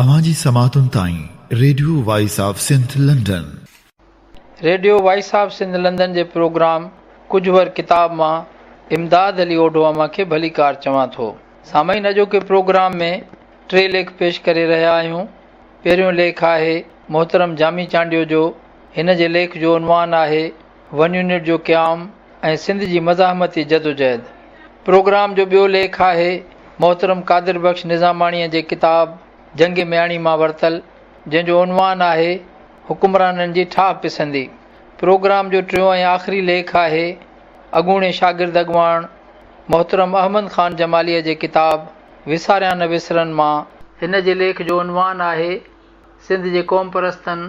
اوهان جي سماعتن تائين radio voice of Sindh London. Radio voice of Sindh London جي پروگرام ڪجهه ور ڪتاب مان امداد علي اوڍو اوهان کي ڀليڪار چوان ٿو. سامعين اڄوڪي پروگرام ۾ ٽي ليک پيش ڪري رهيا آهيون. پهريون ليک آهي محترم جامي چانڊيو جو. هن جي ليک جو عنوان آهي ون يونٽ جو قيام ۽ سنڌ جي مزاحمتي جدوجهد. پروگرام جو ٻيو ليک آهي محترم قادر بخش نظاماڻيء جي ڪتاب جنگ مياڻي مان ورتل، جنهن جو عنوان آهي حڪمرانن جي ٺاهه پسندي. پروگرام جو ٽيون ۽ آخري ليک آهي اڳوڻي شاگرد اڳواڻ محترم احمد خان جماليء جي ڪتاب وساريان نه وسرن مان. هن جي ليک جو عنوان آهي سنڌ جي قومپرستن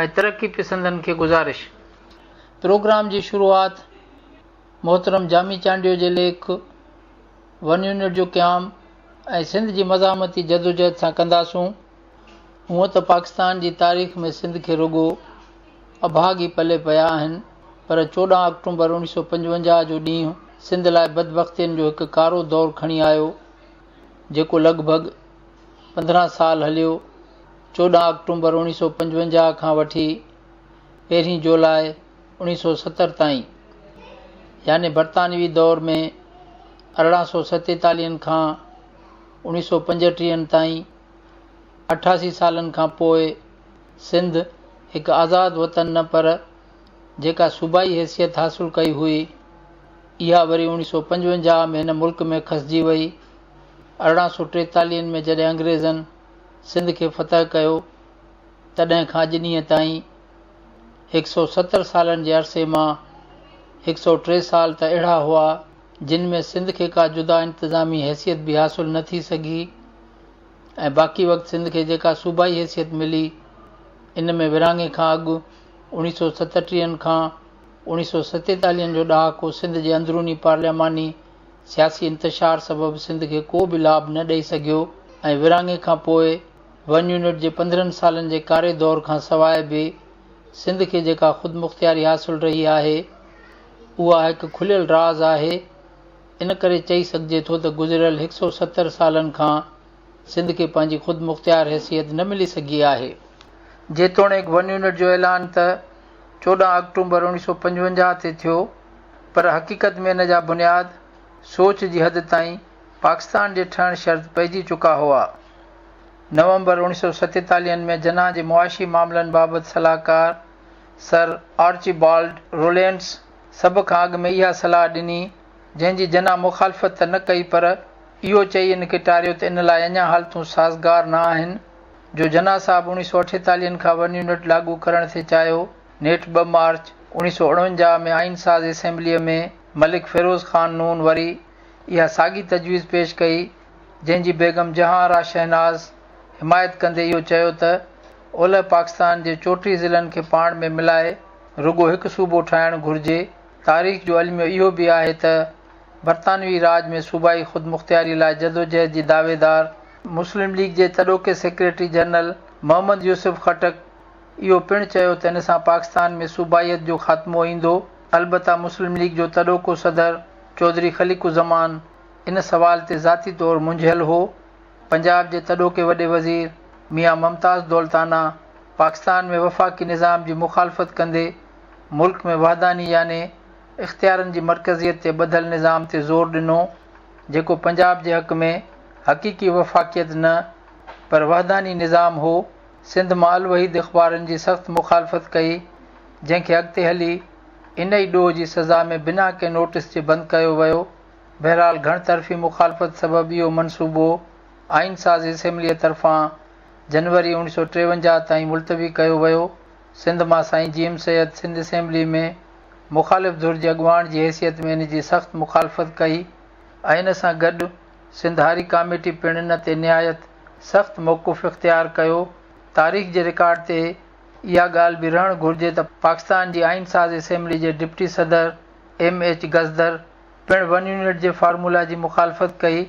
۽ ترقي پسندن کي گذارش. پروگرام جي شروعات محترم جامي چانڊيو جي ليک ون يونٽ جو قيام ۽ سنڌ جي مزاحمتي جدوجهد سان ڪنداسون. هونء ته پاڪستان جي تاريخ ۾ سنڌ کي رڳو اڀاڳ ئي پلي پيا آهن پر 14 آڪٽومبر 1955 جو ڏينهن سنڌ لاء بدبختين جو هڪ ڪارو دور کڻي آيو جيڪو لڳ ڀڳ 15 سال هليو. 14 آڪٽومبر 1955 کان وٺي پهرين جولاء 1970 تائين يعني برطانوي دور ۾ 1847 کان 1935 تائين 88 سالن کان پوء سنڌ هڪ آزاد وطن نه پر جيڪا صوبائي حيثيت حاصل ڪئي هئي اها وري 1955 ۾ هن ملڪ ۾ کسجي وئي. 1843 ۾ جڏهن انگريزن سنڌ کي فتح ڪيو تڏهن کان اڄ ڏينهن تائين 170 سالن جي عرصي مان 103 سال ته اهڙا هئا، جن ۾ سنڌ کي ڪا جدا انتظامي حيثيت به حاصل نه ٿي سگهي ۽ باقي وقت سنڌ کي جيڪا صوبائي حيثيت ملي، ان ۾ ورهاڱي کان اڳ 1937 کان 1947 جو ڏهاڪو سنڌ جي اندروني پارلياماني سياسي انتشار سبب سنڌ کي ڪو به لاڀ نه ڏئي سگهيو ۽ ورهاڱي کان پوء ون يونٽ جي 15 سالن جي ڪاري دور کان سواء به سنڌ کي جيڪا خودمختياري حاصل رهي آهي، اها هڪ کليل راز آهي. ان ڪري چئي سگهجي ٿو ته گذريل 170 سالن کان سنڌ کي پنهنجي خودمختيار حيثيت نه ملي سگهي آهي. جيتوڻيڪ ون يونٽ جو اعلان ته 14 آڪٽومبر 1955 تي ٿيو، پر حقيقت ۾ ان جا بنياد سوچ جي حد تائين پاڪستان جي ٺهڻ شرط پئجي چڪا هئا. نومبر 1947 ۾ جناح جي معاشي معاملن بابت صلاحڪار سر آرچيبالڊ رولينڊس سڀ کان اڳ ۾ اها صلاح ڏني، جنهن جي جناح مخالفت ته نه ڪئي پر اهو چئي ان کي ٽاريو ته ان لاء اڃا حالتون سازگار نه آهن، جو جناح صاحب 1948 کان ون يونٽ لاڳو ڪرڻ ٿي چاهيو. نيٺ 2 مارچ 1949 ۾ آئين ساز اسيمبليء ۾ ملڪ فيروز خان نون وري اها ساڳي تجويز پيش ڪئي، جنهن جي بيگم جهان آرا شهناز حمايت ڪندي اهو چيو ته اولهه پاڪستان جي 34 ضلعن کي پاڻ ۾ ملائي رڳو هڪ صوبو ٺاهڻ گهرجي. تاريخ جو الميو اهو به آهي ته برطانوي راڄ ۾ صوبائي خودمختياري لاء جدوجهد جي دعويدار مسلم ليگ جي تڏوڪي سيڪريٽري جنرل محمد يوسف خٽڪ اهو پڻ چيو ته ان سان پاڪستان ۾ صوبائيت جو خاتمو ايندو. البته مسلم ليگ جو تڏوڪو صدر چوڌري خليق الزمان ان سوال تي ذاتي طور منجهيل هو. پنجاب جي تڏوڪي وڏي وزير ميان ممتاز دولتانه پاڪستان ۾ وفاقي نظام جي مخالفت ڪندي ملڪ ۾ وحداني يعني اختيارن جي مرڪزيت تي ٻڌل نظام تي زور ڏنو جيڪو پنجاب جي حق ۾ حقيقي وفاقيت نه پر وحداني نظام هو. سنڌ مان الوحيد اخبارن جي سخت مخالفت ڪئي جنهن کي اڳتي هلي ان ئي ڏوهه جي سزا ۾ بنا ڪنهن نوٽيس جي بند ڪيو ويو. بهرحال گهڻ طرفي مخالفت سبب اهو منصوبو آئين ساز اسيمبليء طرفان جنوري 1953 تائين ملتوي ڪيو ويو. سنڌ مان سائين جي ايم سيد سنڌ اسيمبلي ۾ مخالف ڌر جي اڳواڻ جي حيثيت ۾ ان جي سخت مخالفت ڪئي ۽ ان سان گڏ سنڌ هاري ڪاميٽي پڻ ان تي نهايت سخت موقف اختيار ڪيو. تاريخ جي رڪارڊ تي اها ڳالهه به رهڻ گهرجي ته پاڪستان جي آئين ساز اسيمبلي جي ڊپٽي صدر ايم ايڇ گزدر پڻ ون يونٽ جي فارمولا جي مخالفت ڪئي.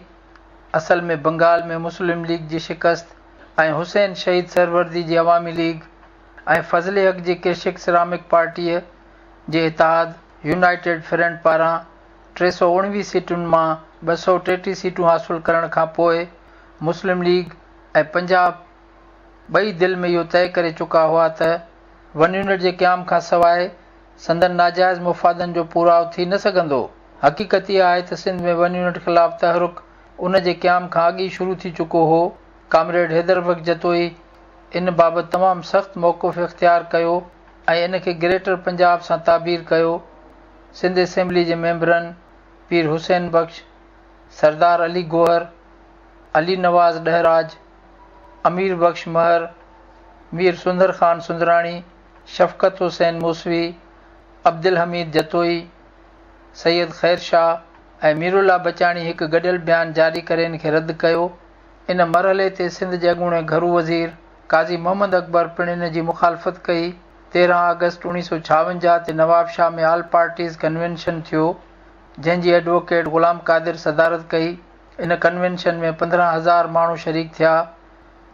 اصل ۾ بنگال ۾ مسلم ليگ جي شڪست ۽ حسين شهيد سهروردي جي عوامي ليگ ۽ فضل حق جي ڪرشڪ سرامڪ پارٽيء جي اتحاد يونائيٽيڊ فرنٽ پاران 319 سيٽن مان 233 سيٽون حاصل ڪرڻ کان پوء مسلم ليگ ۽ پنجاب ٻئي دل ۾ اهو طئي ڪري چڪا هئا ته ون يونٽ جي قيام کان سواء سندن ناجائز مفادن جو پورائو ٿي نه سگهندو. حقيقت اها آهي ته سنڌ ۾ ون يونٽ خلاف تحرڪ ان جي قيام کان اڳ ئي شروع ٿي چڪو هو. ڪامريڊ حيدر بخش جتوئي ان بابت تمام سخت موقف اختيار ڪيو ۽ ان کي گريٽر پنجاب سان تعبير ڪيو. سنڌ اسيمبلي جي ميمبرن پير حسين بخش، سردار علي گوهر، علي نواز ڏهراج، امير بخش مهر، مير سندر خان سندراڻي، شفقت حسين موسوي، عبدالحميد جتوئي، سيد خير شاهه ۽ ميرالله بچاڻي هڪ گڏيل بيان جاري ڪري ان کي رد ڪيو. ان مرحلي تي سنڌ جي اڳوڻي گهرو وزير قاضي محمد اڪبر پڻ ان جي مخالفت ڪئي. 13 آگسٽ 1956 تي نوابشاهه ۾ آل پارٽيز ڪنوينشن ٿيو، جنهن جي ايڊووڪيٽ غلام قادر صدارت ڪئي. ان ڪنوينشن ۾ 15,000 ماڻهو شريڪ ٿيا،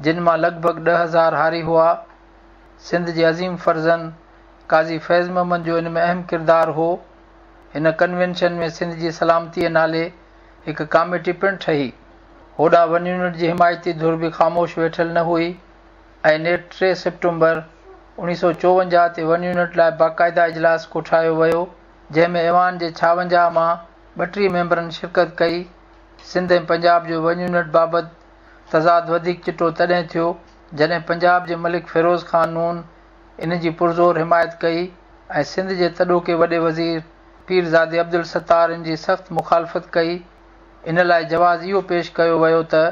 جن مان لڳ ڀڳ 10,000 هاري هئا. سنڌ جي عظيم فرزند قاضي فيض محمد جو ان ۾ اهم ڪردار هو. هن ڪنوينشن ۾ سنڌ جي سلامتيء نالي هڪ ڪاميٽي پڻ ٺهي. هوڏانهن ون يونٽ جي حمايتي ڌر به خاموش ويٺل نه هئي ۽ نيٺ 3 سيپٽمبر 1954 تي ون يونٽ لاء باقاعده اجلاس ڪوٺايو ويو، جنهن ۾ ايوان جي 56 مان 32 ميمبرن شرڪت ڪئي. سنڌ ۽ پنجاب جو ون يونٽ بابت تضاد وڌيڪ چٽو تڏهن ٿيو، جڏهن پنجاب جي ملڪ فيروز خان نون ان جي پرزور حمايت ڪئي ۽ سنڌ جي تڏهوڪي وڏي وزير پيرزادي عبدالستار ان جي سخت مخالفت ڪئي. ان لاء جواز اهو پيش ڪيو ويو ته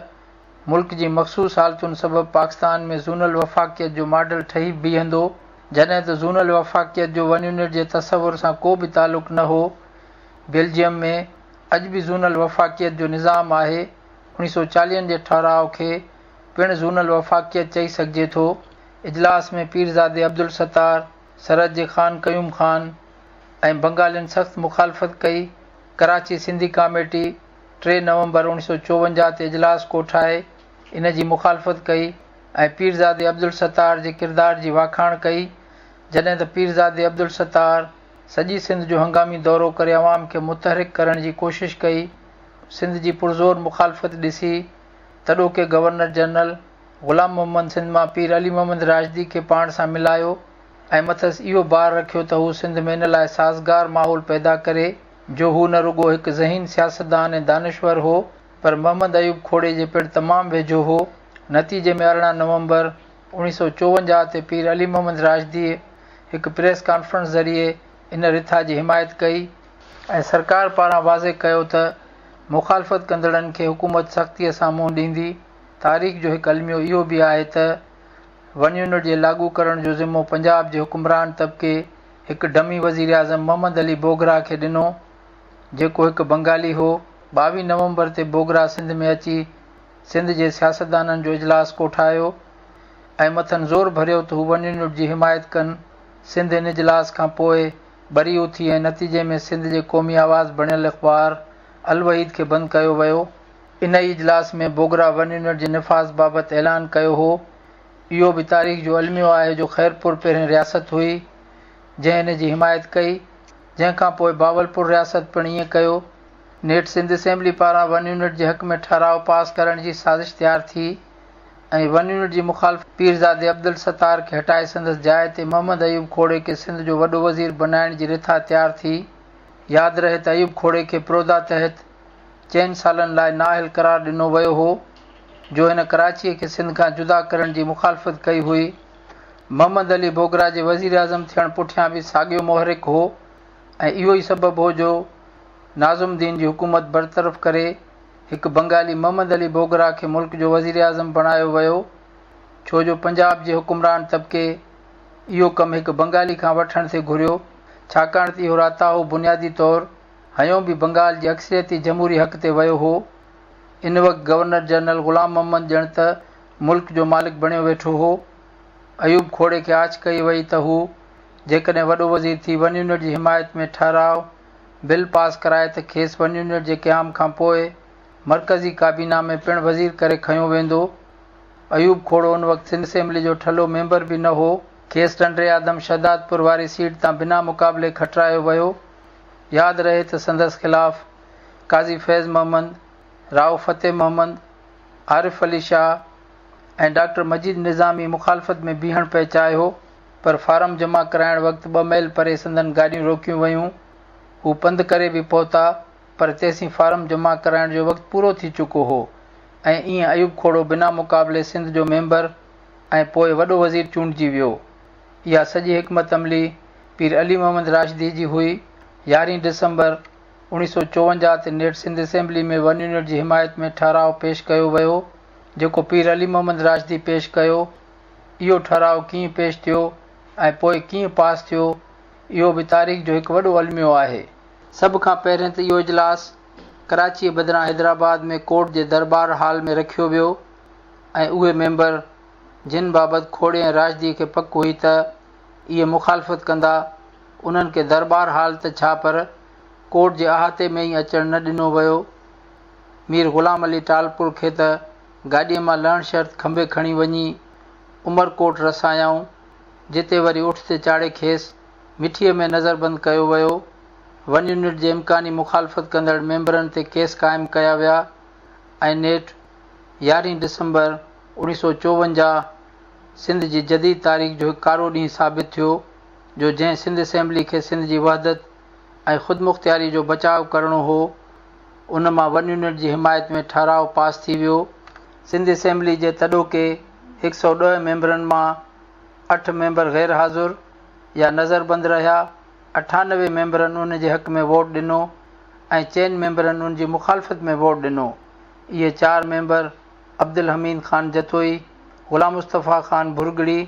ملڪ جي مخصوص حالتن سبب پاڪستان ۾ زونل وفاقيت جو ماڊل ٺهي بيهندو، جڏهن ته زونل وفاقيت جو ون يونٽ جي تصور سان ڪو به تعلق نه هو. بيلجيم ۾ اڄ به زونل وفاقيت جو نظام آهي. 1940 جي ٺهراء کي پڻ زونل وفاقيت چئي سگهجي ٿو. اجلاس ۾ پيرزادي عبدالستار، سرحد جي خان قيوم خان ۽ بنگالين سخت مخالفت ڪئي. ڪراچي سنڌي ڪاميٽي 3 نومبر 1954 تي اجلاس ڪوٺائي ان جي مخالفت ڪئي ۽ پيرزادي عبدالستار جي ڪردار جي واکاڻ ڪئي. جڏهن ته پيرزادي عبدالستار سڄي سنڌ جو هنگامي دورو ڪري عوام کي متحرڪ ڪرڻ جي ڪوشش ڪئي. سنڌ جي پرزور مخالفت ڏسي تڏهوڪي گورنر جنرل غلام محمد سنڌ مان پير علي محمد راشدي کي پاڻ سان ملايو ۽ مٿس اهو بار رکيو ته هو سنڌ ۾ ان لاء سازگار ماحول پيدا ڪري، جو هو نه رڳو هڪ ذهين سياستدان ۽ دانشور هو، پر محمد ايوب کهڙي جي پڻ تمام ويجهو هو. نتيجي ۾ 18 نومبر 1954 تي پير علي محمد راشديء هڪ پريس ڪانفرنس ذريعي ان رٿا جي حمايت ڪئي ۽ سرڪار پاران واضح ڪيو ته مخالفت ڪندڙن کي حڪومت سختيء سان منهن ڏيندي. تاريخ جو هڪ الميو اهو به آهي ته ون يونٽ جي لاڳو ڪرڻ جو ذمو پنجاب جي حڪمران طبقي هڪ ڊمي وزيراعظم محمد علي بوگرا کي ڏنو، جيڪو هڪ بنگالي هو. 22 نومبر تي بوگرا سنڌ ۾ اچي سنڌ جي سياستدانن جو اجلاس ڪوٺايو ۽ مٿن زور ڀريو ته هو ون يونٽ جي حمايت ڪن. سنڌ ان اجلاس کان پوء ٻري اٿي ۽ نتيجي ۾ سنڌ جي قومي آواز بڻيل اخبار الوحيد کي بند ڪيو ويو. ان ئي اجلاس ۾ بوگرا ون يونٽ جي نفاذ بابت اعلان ڪيو هو. اهو به تاريخ جو الميو آهي جو خيرپور پهرين رياست هئي، جنهن ان جي حمايت ڪئي، جنهن کان پوء بهاولپور رياست پڻ ائين ڪيو. نيٺ سنڌ اسيمبلي پاران ون يونٽ جي حق ۾ ٺهراء پاس ڪرڻ جي سازش تيار ٿي ۽ ون يونٽ جي مخالف پيرزادي عبدالستار کي هٽائي سندس جاء تي محمد ايوب کهڙي کي سنڌ جو وڏو وزير بنائڻ جي رٿا تيار ٿي. ياد رهي ته ايوب کهڙي کي پرودا تحت چئن سالن لاء نااهل قرار ڏنو ويو هو، جو هن ڪراچيء کي سنڌ کان جدا ڪرڻ جي مخالفت ڪئي هئي. محمد علي بوگرا جي وزيراعظم ٿيڻ پٺيان به ساڳيو محرڪ هو ۽ اهو ئي سبب هو جو ناظم الدين جي حڪومت برطرف ڪري هڪ بنگالي محمد علي بوگرا کي ملڪ جو وزيراعظم بڻايو ويو، ڇو جو پنجاب جي حڪمران طبقي اهو ڪم هڪ بنگالي کان وٺڻ ٿي گهريو، ڇاڪاڻ ته اهو راتاهو بنيادي طور هنيو به بنگال جي اڪثريتي جمهوري حق تي ويو هو. ان وقت گورنر جنرل غلام محمد ڄڻ ته ملڪ جو مالڪ بڻيو ويٺو هو. ايوب کهڙي کي آڇ ڪئي وئي ته هو جيڪڏهن وڏو وزير ٿي ون يونٽ جي حمايت ۾ ٺهراء بل پاس ڪرائي ته کيس ون يونٽ جي قيام کان پوء مرڪزي ڪابينا ۾ پڻ وزير ڪري کنيو ويندو. ايوب کهڙو ان وقت سنڌ اسيمبلي جو ٺلهو ميمبر به نه هو. کيس ٽنڊي آدم شهدادپور واري سيٽ تان بنا مقابلي کٽرايو ويو. ياد رهي ته سندس خلاف قاضي فيض محمد، رائو فتح محمد، عارف علي شاهه ۽ ڊاڪٽر مجيد نظامي مخالفت ۾ بيهڻ پئي چاهيو، پر فارم جمع ڪرائڻ وقت ٻه ميل پري سندن گاڏيون روڪيون ويون. هو پنڌ ڪري به پهتا، پر تيسين فارم جمع ڪرائڻ جو وقت پورو ٿي چڪو هو ۽ ائين ايوب کهڙو بنا مقابلي سنڌ جو ميمبر ۽ پوء وڏو وزير چونڊجي ويو. اها سڄي حڪمت عملي پير علي محمد راشدي جي هئي. يارهين ڊسمبر 1954 تي نيٺ سنڌ اسيمبلي ۾ ون يونٽ جي حمايت ۾ ٺهراء پيش ڪيو ويو، جيڪو پير علي محمد راشدي پيش ڪيو. اهو ٺهراء ڪيئن پيش ٿيو ۽ پوء ڪيئن پاس ٿيو، اهو به تاريخ جو هڪ وڏو الميو آهي. سڀ کان پهرين ته اهو اجلاس ڪراچيء بدران حيدرآباد ۾ ڪورٽ جي درٻار هال ۾ رکيو ويو ۽ اهي ميمبر، جن بابت کوڙي ۽ راشديء کي پڪ هئي ته اهي مخالفت ڪندا، انهن کي درٻار هال ته ڇا پر ڪورٽ جي احاطي ۾ ئي اچڻ نه ڏنو ويو. مير غلام علي ٽالپور کي ته گاڏيء مان لهڻ شرط کنڀي کڻي وڃي عمرڪوٽ رسايائون، جتي وري اٺ تي چاڙهي کيس مٺيء ۾ نظربند ڪيو ويو. ون يونٽ جي امڪاني مخالفت ڪندڙ ميمبرن تي ڪيس قائم ڪيا ويا ۽ نيٺ يارهين ڊسمبر 1954 سنڌ جي جديد تاريخ جو هڪ ڪارو ڏينهن ثابت ٿيو، جو جنهن سنڌ اسيمبلي کي سنڌ جي وحدت ۽ خودمختياري جو بچاء ڪرڻو هو، ان مان ون يونٽ جي حمايت ۾ ٺهراء پاس ٿي ويو. سنڌ اسيمبلي جي تڏهوڪي 110 ميمبرن مان اٺ ميمبر غير حاضر يا نظربند رهيا، 98 ميمبرن ان جي حق ۾ ووٽ ڏنو ۽ چئن ميمبرن ان جي مخالفت ۾ ووٽ ڏنو. اهي چار ميمبر عبدالحميد خان جتوئي، غلام مصطفيٰ خان ڀرڳڙي،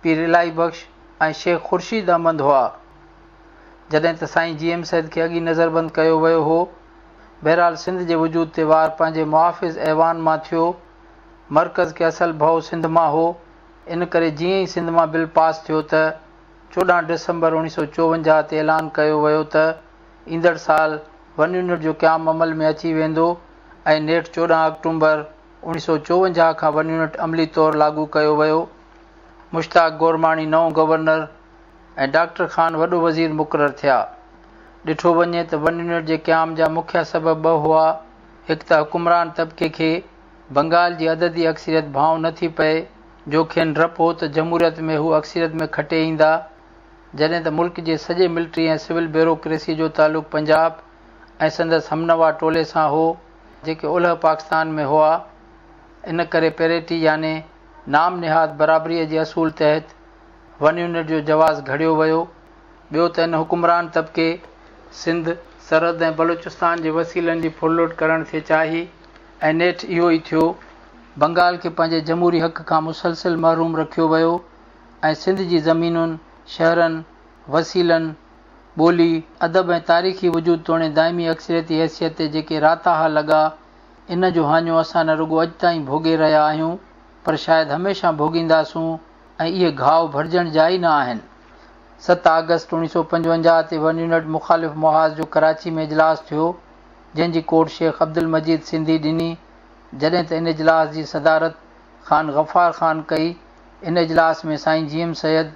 پير الاهي بخش ۽ شيخ خورشيد احمد هئا. جڏهن ته سائين جي ايم سيد کي اڳ ئي نظربند ڪيو ويو هو. بهرحال سنڌ جي وجود تي وار پنهنجي محافظ ايوان مان ٿيو. مرڪز کي اصل ڀؤ سنڌ مان هو. ان ڪري جيئن ئي سنڌ مان بل پاس ٿيو ته 14 ڊسمبر 1954 تي اعلان ڪيو ويو ته ايندڙ سال ون يونٽ جو قيام عمل ۾ اچي ويندو ۽ نيٺ 14 آڪٽومبر 1954 کان ون يونٽ عملي طور لاڳو ڪيو ويو. مشتاق گورماڻي نئون گورنر ۽ ڊاڪٽر خان وڏو وزير مقرر ٿيا. ڏٺو وڃي ته ون يونٽ جي قيام جا مکيه سبب ٻه هئا، هڪ ته حڪمران طبقي کي بنگال جي عددي اڪثريت ڀانء نه ٿي پئي، جو کين ڊپ هو ته جمهوريت ۾ هو اڪثريت ۾ کٽي ايندا، جڏهن ته ملڪ جي سڄي ملٽري ۽ سول بيوروڪريسي جو تعلق پنجاب ۽ سندس همنوا ٽولي سان هو، جيڪي اولهه پاڪستان ۾ هئا. ان ڪري پيريٽي يعني نام نهاد برابريء جي اصول تحت ون يونٽ جو جواز گهڙيو ويو. ٻيو ته ان حڪمران طبقي سنڌ، سرحد ۽ بلوچستان جي وسيلن جي ڦرلٽ ڪرڻ ٿي چاهي ۽ نيٺ اهو ئي ٿيو. بنگال کي پنهنجي جمهوري حق کان مسلسل محروم رکيو ويو ۽ سنڌ جي زمينن، شهرن، وسيلن، ٻولي، ادب ۽ تاريخي وجود توڻي دائمي اڪثريتي حيثيت تي جيڪي راتاها لڳا، ان جو هاڃو اسان نه رڳو اڄ تائين ڀوڳي رهيا آهيون، پر شايد هميشه ڀوڳينداسون ۽ اهي گهاء ڀرجڻ جا ئي نه آهن. 7 آگسٽ 1955 تي ون يونٽ مخالف محاذ جو ڪراچي ۾ اجلاس ٿيو، جنهن جي ڪوٺ شيخ عبدالمجيد سنڌي ڏني، جڏهن ته ان اجلاس جي صدارت خان غفار خان ڪئي. ان اجلاس ۾ سائين جي ايم سيد،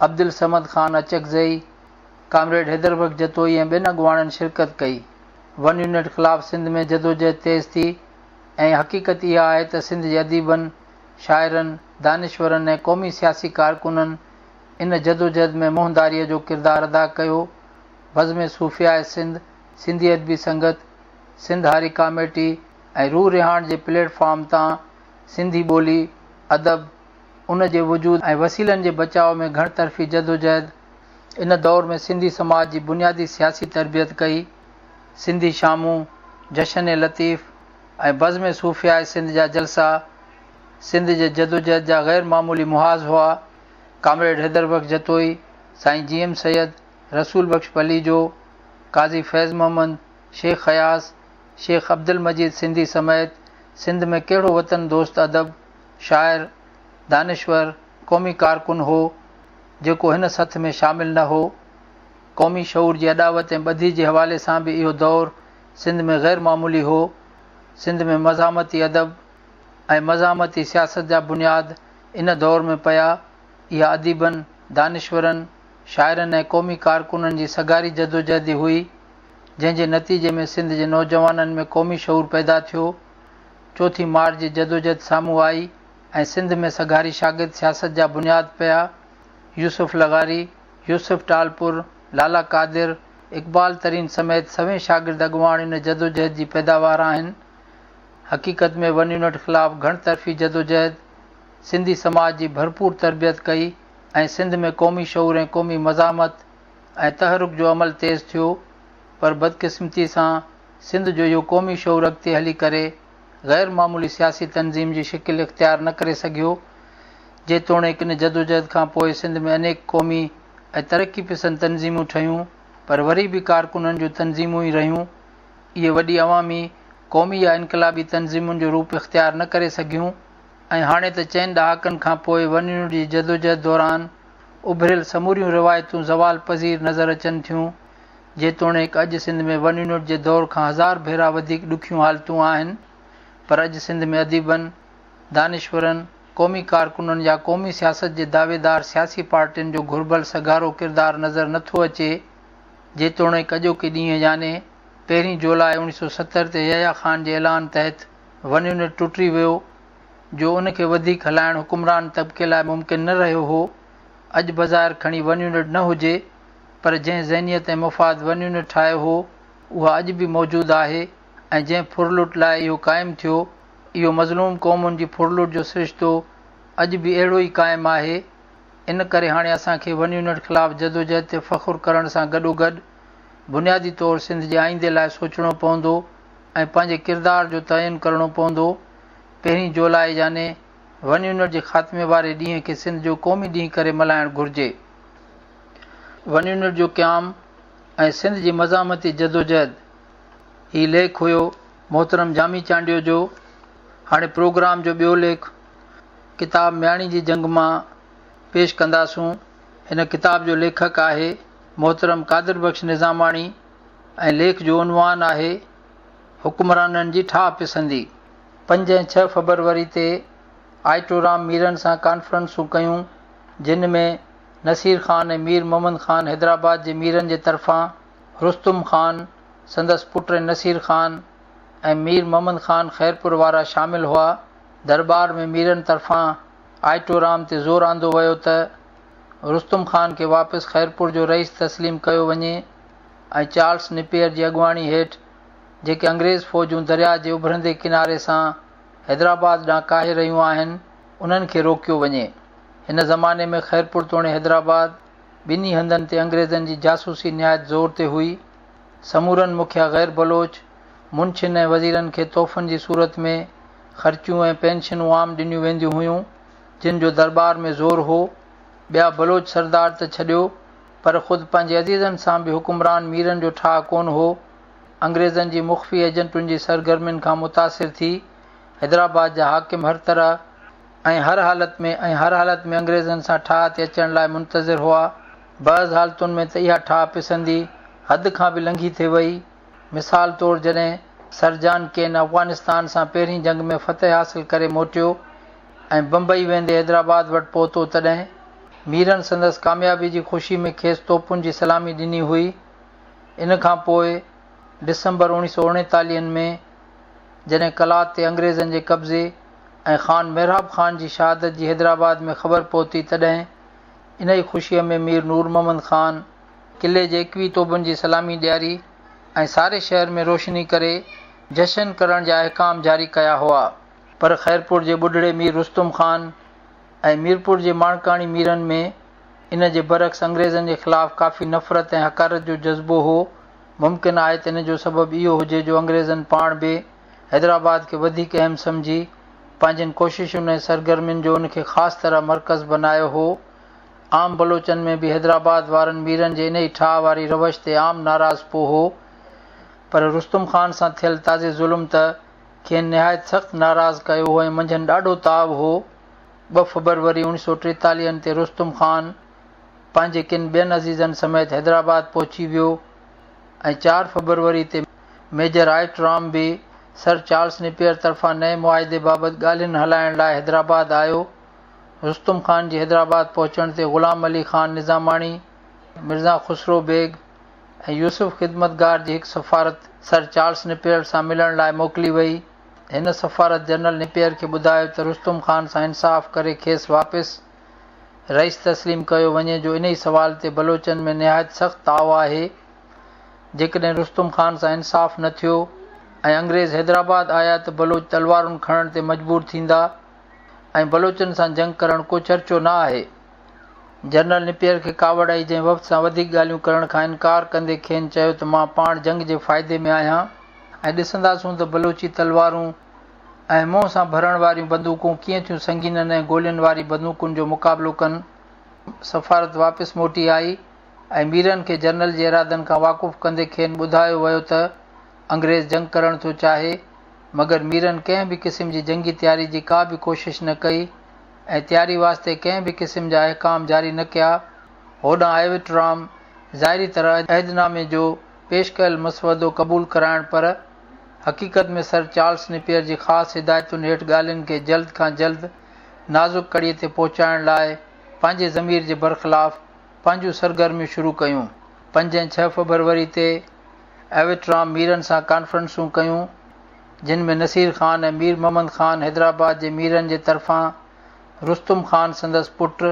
عبدالصمد خان اچڪزئي، ڪامريڊ حيدر بخش جتوئي ۽ ٻين اڳواڻن شرڪت ڪئي. ون يونٽ خلاف سنڌ ۾ جدوجهد تيز ٿي ۽ حقيقت اها آهي ته سنڌ جي اديبن، شاعرن، دانشورن ۽ قومي سياسي ڪارڪنن ان جدوجهد ۾ منهنداريء جو ڪردار ادا ڪيو. بزم صوفياء سنڌ، سنڌي ادبي سنگت، سنڌ هاري ڪاميٽي ۽ روح رهاڻ جي پليٽ فارم تان سنڌي ٻولي، ادب، ان جي وجود ۽ وسيلن جي بچاء ۾ گهڻ طرفي جدوجهد ان دور ۾ سنڌي سماج جي بنيادي سياسي تربيت ڪئي. سنڌي شامون، جشن لطيف ۽ بزم صوفياء سنڌ جا جلسا سنڌ جي جدوجهد جا غير معمولي محاذ هئا. ڪامريڊ حيدر بخش جتوئي، سائين جي ايم سيد، رسول بخش پليجو، قاضي فيض محمد، شيخ اياز، شيخ عبدالمجيد سنڌي سميت سنڌ ۾ ڪهڙو وطن دوست ادب، شاعر، دانشور، قومي ڪارڪن هو، جيڪو هن سٿ ۾ شامل نه هو. قومي شعور جي اڏاوت ۽ ٻڌي جي حوالي سان به اهو دور سنڌ ۾ غير معمولي هو. سنڌ ۾ مزاحمتي ادب ۽ مزاحمتي سياست جا بنياد ان دور ۾ پيا. اها اديبن، دانشورن، شاعرن ۽ قومي ڪارڪنن جي سگهاري جدوجهد ئي هئي، جنهن جي نتيجي ۾ سنڌ جي نوجوانن ۾ قومي شعور پيدا ٿيو. چوٿين مارچ جي جدوجهد سامهون آئي. ۽ سنڌ ۾ سگهاري شاگرد سياست جا بنياد پيا. يوسف لغاري، يوسف ٽالپر، لالا قادر، اقبال ترين سميت سوين شاگرد اڳواڻ ان جدوجهد جي پيداوار آهن. حقيقت ۾ ون يونٽ خلاف گهڻ طرفي جدوجهد سنڌي سماج جي ڀرپور تربيت ڪئي ۽ سنڌ ۾ قومي شعور ۽ قومي مزاحمت ۽ تحرڪ جو عمل تيز ٿيو پر بدقسمتي سان سنڌ جو اهو قومي شعور اڳتي هلي ڪري غير معمولي سياسي تنظيم جي شڪل اختيار نه ڪري سگهيو. جيتوڻيڪ ان جدوجهد کان پوء سنڌ ۾ انيڪ قومي ۽ ترقي پسند تنظيمون ٺهيون پر وري به ڪارڪنن جون تنظيمون ئي رهيون. اهي وڏي عوامي، قومي يا انقلابي تنظيمن جو روپ اختيار نه ڪري سگهيون ۽ هاڻي ته چئن ڏهاڪن کان پوء ون يونٽ جي جدوجهد دوران اڀريل سموريون روايتون زوال پذير نظر اچن ٿيون. جيتوڻيڪ اڄ سنڌ ۾ ون يونٽ جي دور کان هزار ڀيرا وڌيڪ ڏکيون حالتون آهن پر اڄ سنڌ ۾ اديبن، دانشورن، قومي ڪارڪنن يا قومي سياست جي دعويدار سياسي پارٽين جو گهربل سگهارو ڪردار نظر نه ٿو اچي. جيتوڻيڪ اڄوڪي ڏينهن يعني پهرين جولاء 1970 تي يحيٰ خان جي اعلان تحت ون يونٽ ٽٽي ويو جو ان کي وڌيڪ هلائڻ حڪمران طبقي لاء ممڪن نه رهيو هو. اڄ بظاهر کڻي ون يونٽ نه هجي پر جنهن ذهنيت ۽ مفاد ون يونٽ ٺاهيو هو، اها اڄ به موجود آهي ۽ جنهن ڦرلٽ لاء اهو قائم ٿيو، اهو مظلوم قومن جي ڦرلٽ جو سرشتو اڄ به اهڙو ئي قائم آهي. ان ڪري هاڻي اسان کي ون يونٽ خلاف جدوجهد تي فخر ڪرڻ سان گڏوگڏ بنيادي طور سنڌ جي آئيندي لاء سوچڻو پوندو ۽ پنهنجي ڪردار جو تعين ڪرڻو پوندو. پهرين جولاء يعني ون يونٽ جي خاتمي واري ڏينهن کي سنڌ جو قومي ڏينهن ڪري ملهائڻ گهرجي. ون يونٽ جو قيام ۽ سنڌ جي مزاحمتي جدوجهد، هي ليک هيو محترم جامي چانڊيو جو. هاڻي پروگرام جو ٻيو ليک ڪتاب مياڻي جي جنگ مان پيش ڪنداسون. هن ڪتاب جو ليکڪ آهي محترم قادر بخش نظاماڻي ۽ ليک جو عنوان آهي حڪمرانن جي ٺاهه پسندي. 5 ۽ 6 فبروري تي آئٽورام ميرن سان ڪانفرنسون ڪيون جن ۾ نصير خان ۽ مير محمد خان حيدرآباد جي ميرن جي طرفان، رستم خان، سندس پٽ ۽ نصير خان ۽ مير محمد خان خيرپور وارا شامل هئا. درٻار ۾ ميرن طرفان آئٽورام تي زور آندو ويو ته رستم خان کي واپس خيرپور جو رئيس تسليم ڪيو وڃي ۽ چارلس نپيئر جي اڳواڻي هيٺ جيڪي انگريز فوجون درياء جي اڀرندي ڪناري سان حيدرآباد ڏانهن ڪاهي رهيون آهن، انهن کي روڪيو وڃي. هن زماني ۾ خيرپور توڻي حيدرآباد، ٻنهي هنڌن تي انگريزن جي جاسوسي نهايت زور تي هئي. سمورن مکيه غير بلوچ منشين ۽ وزيرن کي تحفن جي صورت ۾ خرچيون ۽ پينشنون عام ڏنيون وينديون هيون، جن جو درٻار ۾ زور هو. ٻيا بلوچ سردار ته ڇڏيو، پر خود پنهنجي عزيزن سان به حڪمران ميرن جو ٺاهه ڪونه هو. انگريزن جي مخفي ايجنٽن جي سرگرمين کان متاثر ٿي، حيدرآباد جا حاڪم هر طرح ۽ هر حالت ۾ ۽ هر حالت ۾ انگريزن سان ٺاهه تي اچڻ لاء منتظر هئا. بعض حالتن ۾ ته اها ٺاهه پسندي حد کان به لنگهي ٿي وئي. مثال طور جڏهن سر جان ڪين افغانستان سان پهرين جنگ ۾ فتح حاصل ڪري موٽيو ۽ بمبئي ويندي حيدرآباد وٽ پهتو تڏهن ميرن سندس ڪاميابي جي خوشي ۾ کيس توپن جي سلامي ڏني هئي. ان کان پوء ڊسمبر 1939 ۾ جڏهن قلات تي انگريزن جي قبضي ۽ خان محراب خان جي شهادت جي حيدرآباد ۾ خبر پهتي تڏهن انهيء خوشيء ۾ مير نور محمد خان قلعي جي 21 توبن جي سلامي ڏياري ۽ ساري شهر ۾ روشني ڪري جشن ڪرڻ جا احڪام جاري ڪيا هئا. پر خيرپور جي ٻڍڙي مير رستم خان ۽ ميرپور جي ماڻڪاڻي ميرن ۾ ان جي برعڪس انگريزن جي خلاف ڪافي نفرت ۽ حقارت جو جذبو هو. ممڪن آهي ته ان جو سبب اهو هجي جو انگريزن پاڻ به حيدرآباد کي وڌيڪ اهم سمجهي، پنهنجين ڪوششن ۽ سرگرمين جو ان کي خاص طرح مرڪز بنايو هو. عام بلوچن ۾ به حيدرآباد وارن ميرن جي انهيء ٺاهه واري روش تي عام ناراضپو هو، پر رستم خان سان ٿيل تازي ظلم ته کين نهايت سخت ناراض ڪيو هو ۽ منجهن ڏاڍو تاء هو. 2 فبروري 1943 تي رستم خان پنهنجي ڪن ٻين عزيزن سميت حيدرآباد پهچي ويو ۽ 4 فبروري تي ميجر آئٽرام به سر چارلس نيپئر طرفان نئين معاهدي بابت ڳالهين هلائڻ لاء حيدرآباد آيو. رستم خان جي حيدرآباد پهچڻ تي غلام علي خان نظاماڻي، مرزا خسرو بيگ ۽ يوسف خدمتگار جي هڪ سفارت سر چارلس نيپئر سان ملڻ لاء موڪلي وئي. هن سفارت جنرل نيپئر کي ٻڌايو ته رستم خان سان انصاف ڪري کيس واپس رئيس تسليم ڪيو وڃي جو انهي سوال تي بلوچن ۾ نهايت سخت تاء آهي. جيڪڏهن رستم خان سان انصاف نه ٿيو ۽ انگريز حيدرآباد آيا ته بلوچ تلوارن کڻڻ تي مجبور ٿيندا ۽ بلوچن سان جنگ ڪرڻ ڪو چرچو نه آهي. جنرل نيپئر کي ڪاوڙ آئي جنهن وفد سان وڌيڪ ڳالهيون ڪرڻ کان انڪار ڪندي کين چيو ته مان پاڻ جنگ جي فائدي ۾ آهيان. ۽ ڏسنداسون ته بلوچي تلوارون ۽ منهن سان ڀرڻ واريون بندوقون ڪيئن ٿيون سنگينن ۽ گولين واري بندوقن جو مقابلو ڪن. سفارت واپس موٽي آئي ۽ ميرن کي جنرل جي ارادن کان واقف ڪندي کين ٻڌايو ويو ته انگريز جنگ ڪرڻ ٿو چاهي، مگر ميرن ڪنهن به قسم جي جنگي تياري جي ڪا به ڪوشش نه ڪئي ۽ تياري واسطي ڪنهن به قسم جا احڪام جاري نه ڪيا. هوڏانهن آئيوٽرام ظاهري طرح عهدنامي جو پيش ڪيل مسودو قبول ڪرائڻ پر حقيقت ۾ سر چارلس نيپئر جي خاص هدايتن هيٺ ڳالهين کي جلد کان جلد نازڪ ڪڙيء تي پهچائڻ لاء پنهنجي ضمير جي برخلاف پنهنجون سرگرميون شروع ڪيون. 5 ۽ 6 فبروري تي آئوٽرام ميرن سان ڪانفرنسون ڪيون، جن ۾ نصير خان ۽ مير محمد خان حيدرآباد جي ميرن جي طرفان، رستم خان سندس پٽ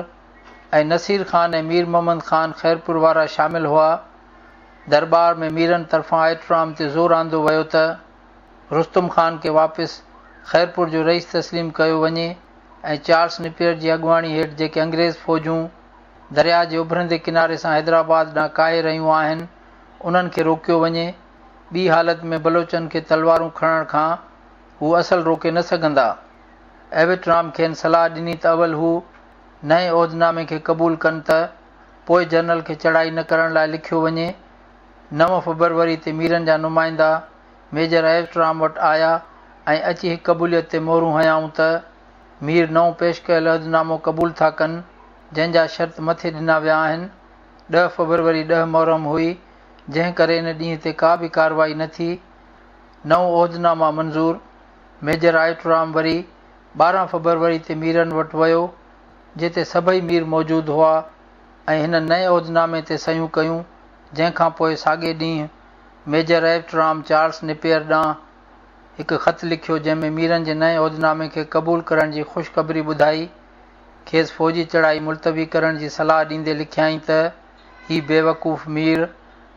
۽ نصير خان ۽ مير محمد خان خيرپور وارا شامل هئا. درٻار ۾ ميرن طرفان آئٽرام تي زور آندو ويو ته رستم خان کي واپس خيرپور جو رئيس تسليم ڪيو وڃي ۽ چارلس نيپئر جي اڳواڻي هيٺ جيڪي انگريز فوجون درياء جي اڀرندي ڪناري سان حيدرآباد ڏانهن ڪاهي رهيون آهن انهن کي روڪيو وڃي، ٻي حالت ۾ بلوچن کي تلوارون کڻڻ کان هو اصل روڪي نه سگهندا. ايوٽرام کين صلاح ڏني ته اول هو نئين عهدنامي کي قبول ڪن ته پوء جنرل کي چڙهائي نه ڪرڻ لاء لکيو وڃي. 9 فبروري تي ميرن جا نمائندا ميجر ايوٽرام وٽ آيا ۽ اچي هڪ قبوليت تي مهرون هنيائون ته مير نئون پيش ڪيل عهدنامو قبول ٿا ڪن، جنهن جا شرط مٿي ڏنا ويا آهن. 10 فبروري 10 محرم هئي، جنهن ڪري ان ڏينهن تي ڪا به ڪارروائي نه ٿي. نئون عهدناما منظور. ميجر آئوٽرام وري 12 فبروري تي ميرن وٽ ويو. جتي سڀئي مير موجود هئا ۽ هن نئين عهدنامي تي صحيحون ڪيون، جنهن کان پوء ساڳئي ڏينهن ميجر ايوٽرام چارلس نيپئر ڏانهن هڪ خط لکيو، جنهن ۾ ميرن جي نئين عهدنامي کي قبول ڪرڻ جي خوشخبري ٻڌائي، کيس فوجي چڙهائي ملتوي ڪرڻ جي صلاح ڏيندي لکيائين ته هي بيوقوف مير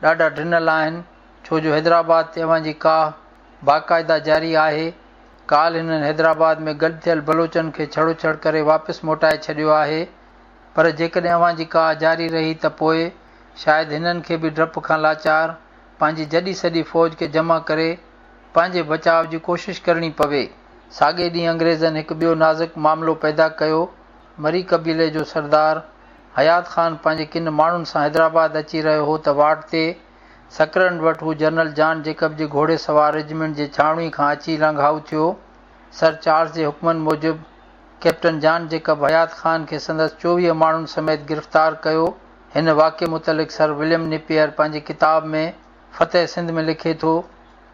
ڏاڍا ڊنل آهن، ڇو جو حيدرآباد تي اوهان جي ڪاهه باقاعده جاري آهي. ڪالهه هنن حيدرآباد ۾ گڏ ٿيل بلوچن کي ڇڙوڇڙ ڪري واپس موٽائي ڇڏيو آهي، پر جيڪڏهن اوهان جي ڪاهه جاري رهي ته پوء شايد هنن کي به ڊپ کان لاچار پنهنجي جڏي سڏي فوج کي جمع ڪري پنهنجي بچاء جي ڪوشش ڪرڻي پوي. ساڳئي ڏينهن انگريزن هڪ ٻيو نازڪ معاملو پيدا ڪيو. مري قبيلي جو سردار حيات خان پنهنجي ڪن ماڻهن سان حيدرآباد اچي رهيو هو ته واٽ تي سڪرنڊ وٽ هو جنرل جان جيڪب جي گهوڙي سوار رجمينٽ جي ڇانوڻي کان اچي لانگهائو ٿيو. سر چارلس جي حڪمن موجب ڪئپٽن جان جيڪب حيات خان کي سندس 24 ماڻهن سميت گرفتار ڪيو. هن واقعي متعلق سر وليم نيپئر پنهنجي ڪتاب ۾ فتح سنڌ ۾ لکي ٿو،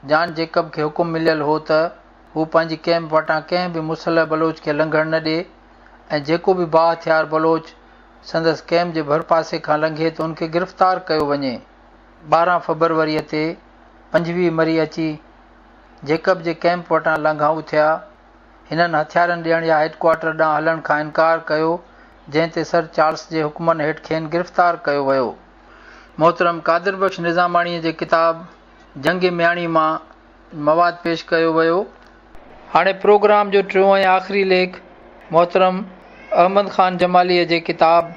جان جيڪب کي حڪم مليل هو ته هو پنهنجي ڪئمپ وٽان ڪنهن به مسلح بلوچ کي لنگهڻ نه ڏي ۽ جيڪو به باهٿيار بلوچ سندس ڪئمپ جي ڀرپاسي کان لنگهي ته ان کي گرفتار ڪيو وڃي. 12 فبروريء تي 25 مري اچي جيڪب جي ڪئمپ وٽان لانگهائو ٿيا. هنن هٿيارن ڏيڻ يا هيڊڪوارٽر ڏانهن هلڻ کان انڪار ڪيو، جنهن تي سر چارلس جي حڪمن هيٺ کين گرفتار ڪيو ويو. محترم قادر بخش نظاماڻيء جي ڪتاب جنگ مياڻي مان مواد پيش ڪيو ويو. هاڻي پروگرام جو ٽيون ۽ آخري ليک محترم احمد خان جماليء جي ڪتاب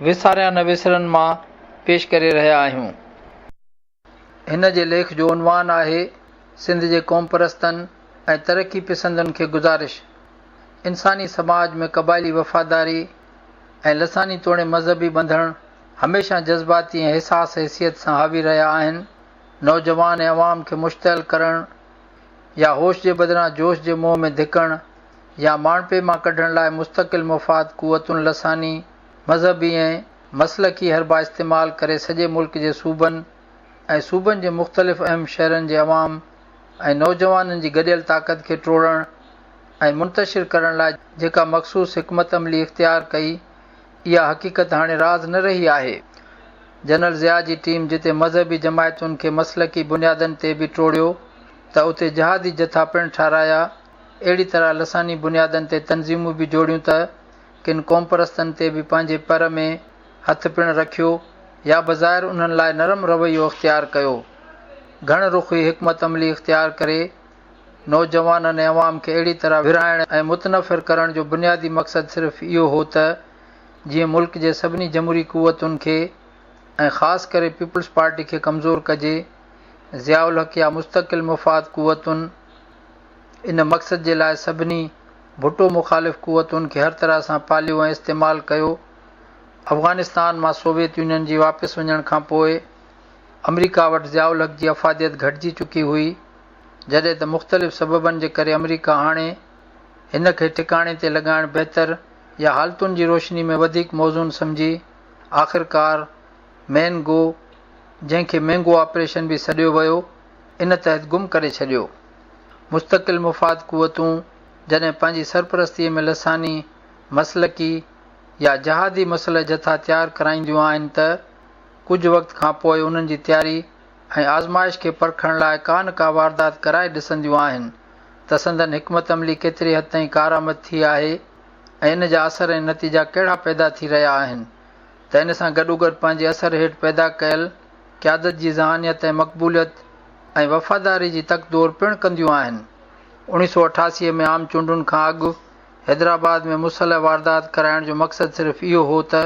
وساريان نه وسرن مان پيش ڪري رهيا آهيون. هن جي ليک جو عنوان آهي، سنڌ جي قومپرستن ۽ ترقي پسندن کي گذارش. انساني سماج ۾ قبائلي وفاداري ۽ لساني توڻي مذهبي ٻنڌڻ هميشه جذباتي ۽ حساس حيثيت سان حاوي رهيا آهن. نوجوان ۽ عوام کي مشتعل ڪرڻ يا هوش جي بدران جوش جي منهن ۾ ڌڪڻ يا ماڻهپي مان ڪڍڻ لاء مستقل مفاد قوتن لساني، مذهبي ۽ مسلڪي حربا استعمال ڪري سڄي ملڪ جي صوبن ۽ صوبن جي مختلف اهم شهرن جي عوام ۽ نوجوانن جي گڏيل طاقت کي ٽوڙڻ ۽ منتشر ڪرڻ لاء جيڪا مخصوص حڪمت عملي اختيار ڪئي اها حقيقت هاڻي راز نه رهي آهي. جنرل ضياء جي ٽيم جتي مذهبي جماعتن کي مسلڪي بنيادن تي به ٽوڙيو ته اتي جهادي جٿا پڻ ٺارايا. اهڙي طرح لساني بنيادن تي تنظيمون به جوڙيون ته ڪن قومپرستن تي به پنهنجي پر ۾ هٿ پڻ رکيو يا بظاهر انهن لاء نرم رويو اختيار ڪيو. گهڻ رخي حڪمت عملي اختيار ڪري نوجوانن ۽ عوام کي اهڙي طرح ورهائڻ ۽ متنفر ڪرڻ جو بنيادي مقصد صرف اهو هو ته جيئن ملڪ جي سڀني جمهوري قوتن کي ۽ خاص ڪري پيپلز پارٽي کي ڪمزور ڪجي. ضياء الحق يا مستقل مفاد قوتن ان مقصد جي لاء سڀني ڀٽو مخالف قوتن کي هر طرح سان پاليو ۽ استعمال ڪيو. افغانستان مان سوويت يونين جي واپس وڃڻ کان پوء آمريڪا وٽ ضياء الحق جي افاديت گهٽجي چڪي هئي، جڏهن ته مختلف سببن جي ڪري آمريڪا هاڻي هن کي ٺڪاڻي تي لڳائڻ بهتر يا حالتن جي روشني ۾ وڌيڪ موزون سمجهي آخرڪار مين گو، جنهن کي مينگو آپريشن به سڏيو ويو، ان تحت گم ڪري ڇڏيو. مستقل مفاد قوتون جڏهن پنهنجي سرپرستيء ۾ لساني، مسلڪي يا جهادي مسلح جٿا تيار ڪرائينديون آهن ته ڪجهه وقت کان پوء انهن جي تياري ۽ آزمائش کي پرکڻ لاء ڪا نه ڪا واردات ڪرائي ڏسنديون آهن ته سندن حڪمت عملي ڪيتري حد تائين ڪارآمد ٿي آهي ۽ ان جا اثر ۽ نتيجا ڪهڙا پيدا ٿي رهيا آهن ته ان سان گڏوگڏ پنهنجي اثر هيٺ پيدا ڪيل قيادت جي ذهانيت ۽ مقبوليت ۽ وفاداري جي تڪ دور پڻ ڪنديون آهن. 1988 ۾ عام چونڊن کان اڳ حيدرآباد ۾ مسلح واردات ڪرائڻ جو مقصد صرف اهو هو ته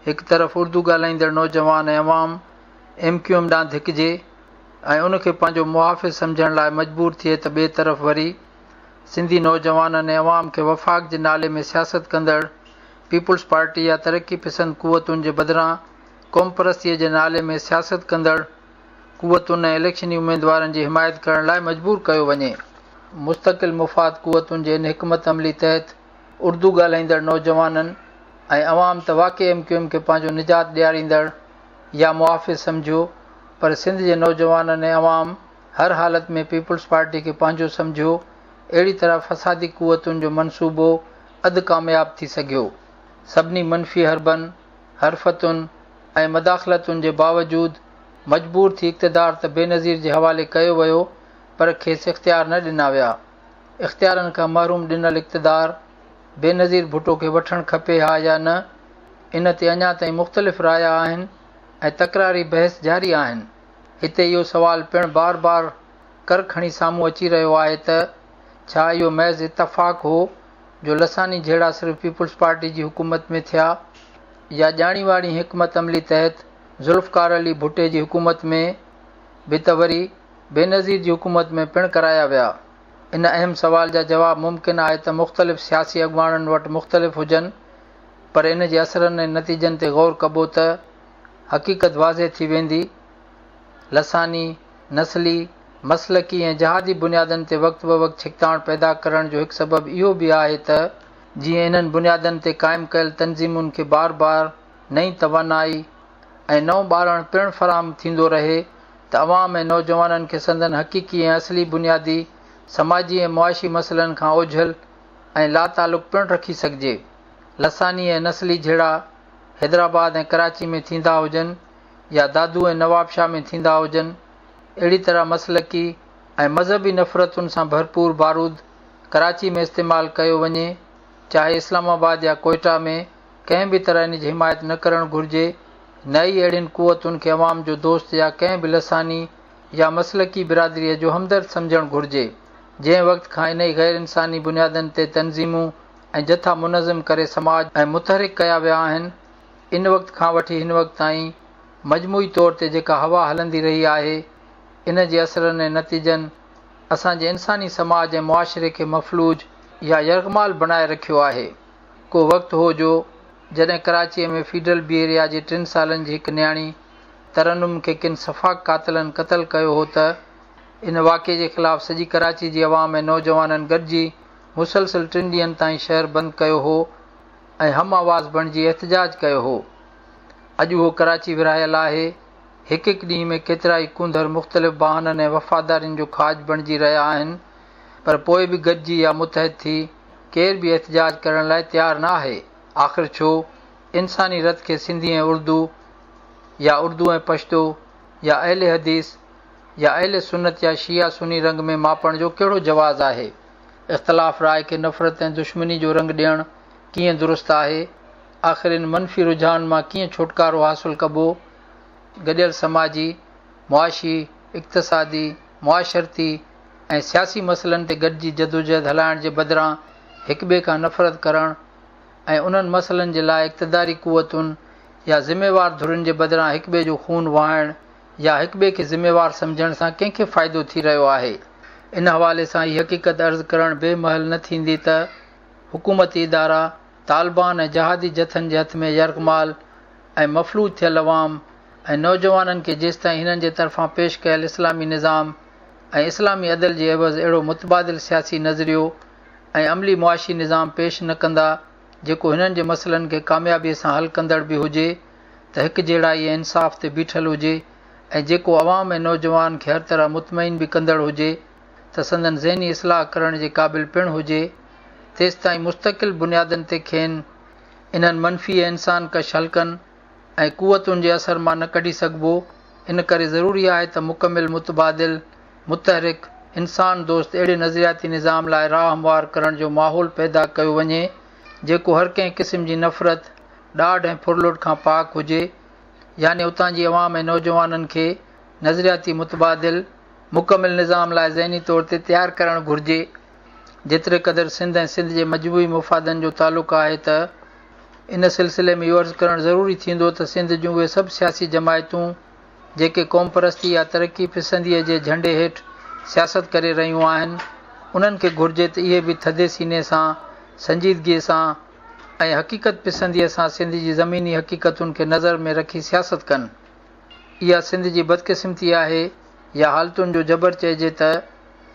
هڪ طرف اردو ڳالهائيندڙ نوجوان ۽ عوام ايم ڪيو ايم ڏانهن ڌڪجي ۽ ان کي پنهنجو محافظ سمجهڻ لاء مجبور ٿئي ته ٻئي طرف وري سنڌي نوجوانن ۽ عوام کي وفاق جي نالي ۾ سياست ڪندڙ پيپلز پارٽي يا ترقي پسند قوتن جي بدران قومپرستيء جي نالي ۾ سياست ڪندڙ قوتن ۽ اليڪشني اميدوارن جي حمايت ڪرڻ لاء مجبور ڪيو وڃي. مستقل مفاد قوتن جي ان حڪمت عملي تحت اردو ڳالهائيندڙ نوجوانن ۽ عوام ته واقعي ايم ڪيو ايم کي پنهنجو نجات ڏياريندڙ يا محافظ سمجهيو پر سنڌ جي نوجوانن ۽ عوام هر حالت ۾ پيپلز پارٽي کي پنهنجو سمجهيو. اهڙي طرح فسادي قوتن جو منصوبو اڌ ڪامياب ٿي سگهيو. سڀني منفي حربن، حرفتن ۽ مداخلتن جي باوجود مجبور ٿي اقتدار ته بينظير جي حوالي ڪيو ويو پر کيس اختيار نه ڏنا ويا. اختيارن کان محروم ڏنل اقتدار بينظير ڀٽو کي وٺڻ کپي ها يا نه ان تي اڃا تائين مختلف رايا آهن ۽ تڪراري بحث جاري آهن. هتي اهو سوال پڻ بار بار ڪر کڻي سامهون اچي رهيو آهي ته ڇا اهو محض اتفاق هو جو لساني جهيڙا صرف پيپلز پارٽي جي حڪومت ۾ ٿيا يا ڄاڻي واڻي حڪمت عملي تحت ذوالفقار علي ڀٽي جي حڪومت ۾ به ته وري بينظير جي حڪومت ۾ پڻ ڪرايا ويا؟ ان اهم سوال جا جواب ممڪن آهي ته مختلف سياسي اڳواڻن وٽ مختلف هجن پر ان جي اثرن ۽ نتيجن تي غور ڪبو ته حقيقت واضح ٿي ويندي. لساني، نسلي، مسلڪي ۽ جهادي بنيادن تي وقت بوقت ڇڪتاڻ پيدا ڪرڻ جو هڪ سبب اهو به آهي ته جيئن انهن بنيادن تي قائم ڪيل تنظيمن کي بار بار نئين توانائي ۽ نئون ٻارڻ پڻ فراهم ٿيندو رهي ته عوام ۽ نوجوانن کي سندن حقيقي ۽ اصلي بنيادي سماجي ۽ معاشي مسئلن کان اوجهل ۽ لاتعلق پڻ رکي سگهجي. لساني ۽ نسلي جهيڙا حيدرآباد ۽ ڪراچي ۾ ٿيندا هجن يا دادو ۽ نوابشاهه ۾ ٿيندا هجن، اهڙي طرح مسلڪي ۽ مذهبي نفرتن سان ڀرپور بارود ڪراچي ۾ استعمال ڪيو وڃي، چاهي اسلام آباد يا ڪوئيٽا ۾، ڪنهن به طرح ان جي حمايت نه ڪرڻ گهرجي، نه ئي اهڙين قوتن کي عوام جو دوست يا ڪنهن به لساني يا مسلڪي برادريء جو همدرد سمجهڻ گهرجي. جنهن وقت کان انهي غير انساني بنيادن تي تنظيمون ۽ جٿا منظم ڪري سماج ۽ متحرڪ ڪيا ويا آهن، ان وقت کان وٺي هن وقت تائين مجموعي طور تي جيڪا هوا هلندي رهي آهي، ان جي اثرن ۽ نتيجن اسان جي انساني سماج ۽ معاشري کي مفلوج يا يرغمال بڻائي رکيو آهي. ڪو وقت هو جو جڏهن ڪراچيء ۾ فيڊرل بي ايريا جي ٽن سالن جي هڪ نياڻي ترنم کي ڪن سفاڪ قاتلن قتل ڪيو هو ته ان واقعي جي خلاف سڄي ڪراچي جي عوام ۽ نوجوانن گڏجي مسلسل ٽن ڏينهن تائين شهر بند ڪيو هو ۽ هم آواز بڻجي احتجاج ڪيو هو. اڄ اهو ڪراچي ورهايل آهي. هڪ هڪ ڏينهن ۾ ڪيترائي ڪونڌر مختلف بهانن ۽ وفادارين جو کاڄ بڻجي رهيا آهن پر پوء به گڏجي يا متحد ٿي ڪير به احتجاج ڪرڻ لاء تيار نه آهي. آخر ڇو؟ انساني رت کي سنڌي ۽ اردو يا اردو ۽ پشتو يا اهل حديث يا اهل سنت يا شيعه سني رنگ ۾ ماپڻ جو ڪهڙو جواز آهي؟ اختلاف راء کي نفرت ۽ دشمني جو رنگ ڏيڻ ڪيئن درست آهي؟ آخر ان منفي رجحان مان ڪيئن ڇوٽڪارو حاصل ڪبو؟ گڏيل سماجي، معاشي، اقتصادي، معاشرتي ۽ سياسي مسئلن تي گڏجي جدوجهد هلائڻ جي بدران هڪٻئي کان نفرت ڪرڻ ۽ انهن مسئلن جي لاء اقتداري قوتن يا ذميوار ڌرين جي بدران هڪٻئي جو خون وهائڻ يا هڪٻئي کي ذميوار سمجهڻ سان ڪنهن کي فائدو ٿي رهيو آهي؟ ان حوالي سان هي حقيقت عرض ڪرڻ بي محل نه ٿيندي ته حڪومتي ادارا طالبان ۽ جهادي جٿن جي هٿ ۾ يرغمال ۽ مفلوج ٿيل عوام ۽ نوجوانن کي جيستائين هنن جي طرفان پيش ڪيل اسلامي نظام ۽ اسلامي عدل جي عيوض اهڙو متبادل سياسي نظريو ۽ عملي معاشي نظام پيش نه ڪندا جيڪو هنن جي مسئلن کي ڪاميابيء سان حل ڪندڙ به هجي ته هڪجهڙائي ۽ انصاف تي بيٺل هجي ۽ جيڪو عوام ۽ نوجوان کي هر طرح مطمئن به ڪندڙ هجي ته سندن ذهني اصلاح ڪرڻ جي قابل پڻ هجي تيستائين مستقل بنيادن تي کين انهن منفي ۽ انسان ڪش حلقن ۽ قوتن جي اثر مان نه ڪڍي سگهبو. ان ڪري ضروري آهي ته مڪمل متبادل، متحرڪ، انسان دوست اهڙي نظرياتي نظام لاء راهه هموار ڪرڻ جو ماحول پيدا ڪيو وڃي، جيڪو هر ڪنهن قسم جي نفرت، ڏاڍ ۽ ڦرلٽ کان پاڪ هجي، يعني اتان جي عوام ۽ نوجوانن کي نظرياتي متبادل، مڪمل نظام لاء ذهني طور تي تيار ڪرڻ گهرجي. جيتري قدر سنڌ ۽ سنڌ جي مجموعي مفادن جو تعلق آهي ته ان سلسلي ۾ اهو عرض ڪرڻ ضروري ٿيندو ته سنڌ جون اهي سڀ سياسي جماعتون جيڪي قومپرستي يا ترقي پسنديء جي جهنڊي هيٺ سياست ڪري رهيون آهن، انهن کي گهرجي ته اهي به ٿڌي سيني سان، سنجيدگيء سان ۽ حقيقت پسنديء سان سنڌ جي زميني حقيقتن کي نظر ۾ رکي سياست ڪن. اها سنڌ جي بدقسمتي آهي يا حالتن جو جبر چئجي ته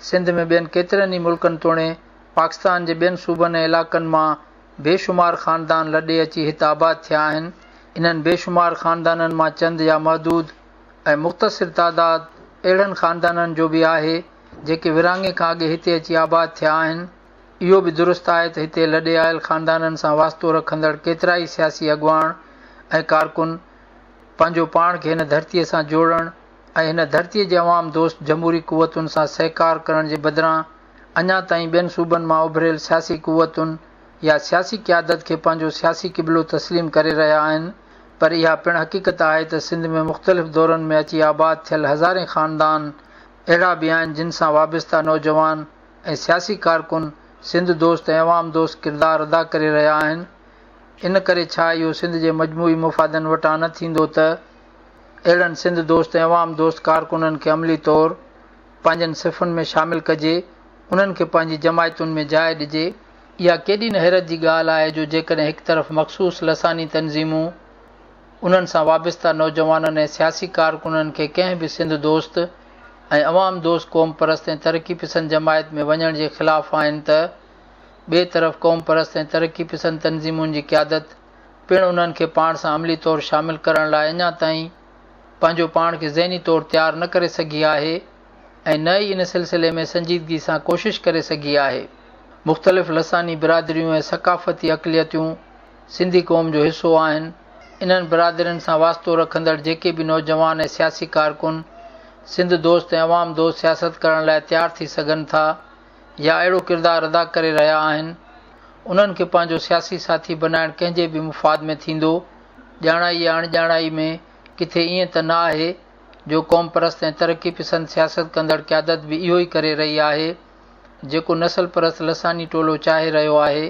سنڌ ۾ ٻين ڪيترن ئي ملڪن توڻي پاڪستان جي ٻين صوبن ۽ علائقن مان بي شمار خاندان لڏي اچي هت آباد ٿيا آهن. انهن بي شمار خاندانن مان چند يا محدود ۽ مختصر تعداد اهڙن خاندانن جو به آهي، جيڪي ورهاڱي کان اڳي هتي اچي آباد ٿيا آهن. اهو به درست آهي ته هتي لڏي آيل خاندانن سان واسطو رکندڙ ڪيترائي سياسي اڳواڻ ۽ ڪارڪن پنهنجو پاڻ کي هن ڌرتيء سان جوڙڻ ۽ هن ڌرتيء جي عوام دوست جمهوري قوتن سان سهڪار ڪرڻ جي بدران اڃا تائين ٻين صوبن مان اڀريل سياسي قوتن يا سياسي قيادت کي پنهنجو سياسي قبلو تسليم ڪري رهيا آهن پر اها پڻ حقيقت آهي ته سنڌ ۾ مختلف دورن ۾ اچي آباد ٿيل هزارين خاندان اهڙا به آهن جن سان وابسته نوجوان ۽ سياسي ڪارڪن سنڌ دوست ۽ عوام دوست ڪردار ادا ڪري رهيا آهن ان ڪري ڇا اهو سنڌ جي مجموعي مفادن وٽان نه ٿيندو ته اهڙن سنڌ دوست ۽ عوام دوست ڪارڪنن کي عملي طور پنهنجن صفن ۾ شامل ڪجي، انهن کي پنهنجي جماعتن ۾ جاء ڏجي. اها ڪيڏي نه حيرت جي ڳالهه آهي جو جيڪڏهن هڪ طرف مخصوص لساني تنظيمون، انهن سان وابسته نوجوانن ۽ سياسي ڪارڪنن کي ڪنهن به سنڌ دوست ۽ عوام دوست قومپرست ۽ ترقي پسند جماعت ۾ وڃڻ جي خلاف آهن ته ٻئي طرف قومپرست ۽ ترقي پسند تنظيمن جي قيادت پڻ انهن کي پاڻ سان عملي طور شامل ڪرڻ لاء اڃا تائين پنهنجو پاڻ کي ذهني طور تيار نه ڪري سگهي آهي ۽ نه ئي ان سلسلي ۾ سنجيدگي سان ڪوشش ڪري سگهي آهي. مختلف لساني برادريون ۽ ثقافتي اقليتون سنڌي قوم جو حصو آهن. انهن برادرين سان واسطو رکندڙ جيڪي به نوجوان ۽ سياسي ڪارڪن سنڌ دوست ۽ عوام دوست سياست ڪرڻ لاء تيار ٿي سگهن ٿا يا اهڙو ڪردار ادا ڪري رهيا آهن، انهن کي پنهنجو سياسي ساٿي بنائڻ ڪنهن جي به مفاد ۾ ٿيندو؟ ڄاڻائي يا اڻڄاڻائي ۾ ڪٿي ائين ته نه آهي جو قومپرست ۽ ترقي پسند سياست ڪندڙ قيادت به اهو ئي ڪري رهي آهي جيڪو نسل پرست لساني ٽولو چاهي رهيو آهي.